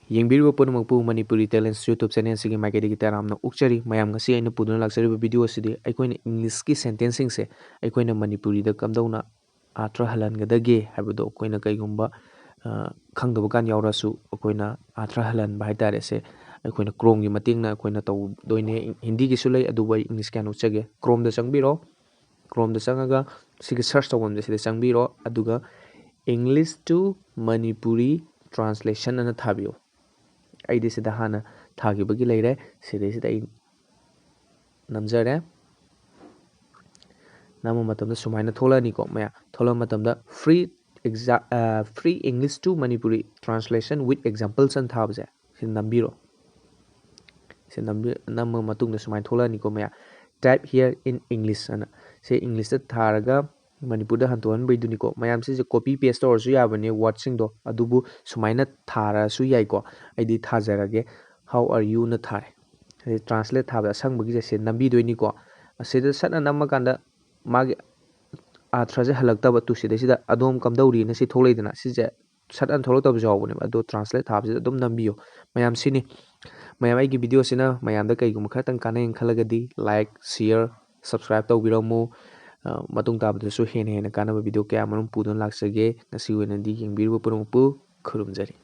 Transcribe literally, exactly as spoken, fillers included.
ꯌꯦꯡꯕꯤꯔꯤꯕ ꯄꯨꯝꯅꯃꯛꯄꯨ Manipuri talents YouTube ꯆꯦꯅꯦꯜꯁꯤꯒꯤ ꯃꯥꯏꯀꯩꯗꯒꯤ ꯇꯔꯥꯝꯅ ꯑꯣꯛꯆꯔꯤ꯫ ꯃꯌꯥꯝ, ꯉꯁꯤ ꯑꯩꯅ ꯄꯨꯗꯨꯅ ꯂꯥꯛꯆꯔꯤꯕ ꯚꯤꯗꯤꯑꯣ ꯑꯁꯤꯗꯤ ꯑꯩꯈꯣꯏꯅ ꯏꯪꯂꯤꯁꯀꯤ ꯁꯦꯟꯇꯦꯟꯁꯁꯤꯡꯁꯦ ꯑꯩꯈꯣꯏꯅ ꯃꯅꯤꯄꯨꯔꯤꯗ ꯀꯝꯗꯧꯅ ꯑꯥꯔꯊ ꯍꯜꯍꯟꯒꯗꯒꯦ ꯍꯥꯏꯕꯗꯣ ꯑꯩꯈꯣꯏꯅ ꯀꯩꯒꯨꯝꯕ, ꯑ, ꯈꯪꯗꯕ ꯀꯥꯟ ꯌꯥꯎꯔꯁꯨ ꯑꯩꯈꯣꯏꯅ ꯑꯥꯔꯊ ꯍꯜꯍꯟꯕ ꯍꯥꯏꯇꯥꯔꯦ꯫ ꯁꯦ ꯑꯩꯈꯣꯏꯅ ꯀ꯭ꯔꯣꯝꯒꯤ ꯃꯇꯦꯡꯅ ꯑꯩꯈꯣꯏꯅ ꯇꯧꯗꯣꯏꯅꯦ꯫ ꯍꯤꯟꯗꯤꯒꯤꯁꯨ ꯂꯩ, ꯑꯗꯨꯕꯨ ꯑꯩ ꯏꯪꯂꯤꯁꯀꯤ ꯍꯥꯟꯅ ꯎꯠꯆꯒꯦ꯫ ꯀ꯭ꯔꯣꯝꯗ ꯆꯪꯕꯤꯔꯣ꯫ ꯀ꯭ꯔꯣꯝꯗ ꯆꯪꯉꯒ ꯁꯤꯒꯤ ꯁꯔꯆ ꯇꯧꯐꯝꯁꯦ ꯁꯤꯗ ꯆꯪꯕꯤꯔꯣ꯫ ꯑꯗꯨꯒ English to Manipuri translation ꯑꯅ ꯊꯥꯕꯤꯌꯨ꯫ ꯑꯩꯗꯤ ꯁꯤꯗ ꯍꯥꯟꯅ ꯊꯥꯈꯤꯕꯒꯤ ꯂꯩꯔꯦ꯫ ꯁꯤꯗꯩꯁꯤꯗ ꯑꯩ ꯅꯝꯖꯔꯦ꯫ ꯅꯝꯕ ꯃꯇꯝꯗ ꯁꯨꯃꯥꯏꯅ ꯊꯣꯛꯂꯛꯑꯅꯤꯀꯣ ꯃꯌꯥꯝ꯫ ꯊꯣꯛꯂꯛꯄ ꯃꯇꯝꯗ free exa-, ꯑ, free English to Manipuri translation with examples ꯑꯅ ꯊꯥꯕꯁꯦ ꯁꯤ ꯅꯝꯕꯤꯔꯣ꯫ ꯁꯤ ꯅꯝꯕꯤ-, ꯅꯝꯃ ꯃꯇꯨꯡꯗ ꯁꯨꯃꯥꯏꯅ ꯊꯣꯛꯂꯛꯑꯅꯤꯀꯣ ꯃꯌꯥꯝ꯫ Type here in English ꯑꯅ꯫ ꯁꯤ ꯏꯪꯂꯤꯁꯇ ꯊꯥꯔꯒ ꯃꯅꯤꯄꯨꯔꯗ ꯍꯟꯗꯣꯛꯍꯟꯕꯩꯗꯨꯅꯤꯀꯣ꯫ ꯃꯌꯥꯝ ꯁꯤꯁꯦ copy paste ꯇꯧꯔꯁꯨ ꯌꯥꯕꯅꯦ ꯋꯥꯔꯗꯁꯤꯡꯗꯣ, ꯑꯗꯨꯕꯨ ꯁꯨꯃꯥꯏꯅ ꯊꯥꯔꯁꯨ ꯌꯥꯏꯀꯣ꯫ ꯑꯩꯗꯤ ꯊꯥꯖꯔꯒꯦ, "How are you?" ꯅ ꯊꯥꯔꯦ꯫ ꯑꯗꯩ translate ꯊꯥꯕꯗ ꯑꯁꯪꯕꯒꯤꯁꯦ ꯁꯤ ꯅꯝꯕꯤꯗꯣꯏꯅꯤꯀꯣ꯫ ꯑꯁꯤꯗ ꯁꯠꯅ ꯅꯝꯃꯀꯥꯟꯗ ꯃꯥꯒꯤ ꯑꯥꯔꯊꯁꯦ ꯍꯜꯂꯛꯇꯕ, ꯇꯨ ꯁꯤꯗꯩꯁꯤꯗ "ꯑꯗꯣꯝ ꯀꯝꯗꯧꯔꯤꯅ" ꯁꯤ ꯊꯣꯛꯂꯛꯏꯗꯅ, ꯁꯤꯁꯦ ꯁꯠ ꯑꯅ ꯊꯣꯛꯂꯛꯇꯕꯁꯨ ꯌꯥꯎꯕꯅꯦꯕ꯫ ꯑꯗꯣ translate ꯊꯥꯕꯁꯤꯗ ꯑꯗꯨꯝ ꯅꯝꯕꯤꯌꯨ꯫ ꯃꯌꯥꯝ ꯁꯤꯅꯤ꯫ ꯃꯌꯥꯝ ꯑꯩꯒꯤ ꯚꯤꯗꯤꯑꯣꯁꯤꯅ ꯃꯌꯥꯝꯗ ꯀꯩꯒꯨꯝꯕ ꯈꯔꯇꯪ ꯀꯥꯟꯅꯩꯅ ꯈꯜꯂꯒꯗꯤ like, share, subscribe ꯇꯧꯕꯤꯔꯝꯃꯨ꯫ ꯑ, ꯃꯇꯨꯡ ꯇꯥꯕꯗꯁꯨ ꯍꯦꯟꯅ ꯍꯦꯟꯅ ꯀꯥꯟꯅꯕ ꯚꯤꯗꯤꯑꯣ ꯀꯌꯥ ꯃꯔꯨꯝ ꯄꯨꯗꯨꯅ ꯂꯥꯛꯆꯒꯦ꯫ ꯉꯁꯤꯒꯤ ꯑꯣꯏꯅꯗꯤ ꯌꯦꯡꯕꯤꯔꯤꯕ ꯄꯨꯝꯅꯃꯛꯄꯨ ꯈꯨꯔꯨꯝꯖꯔꯤ꯫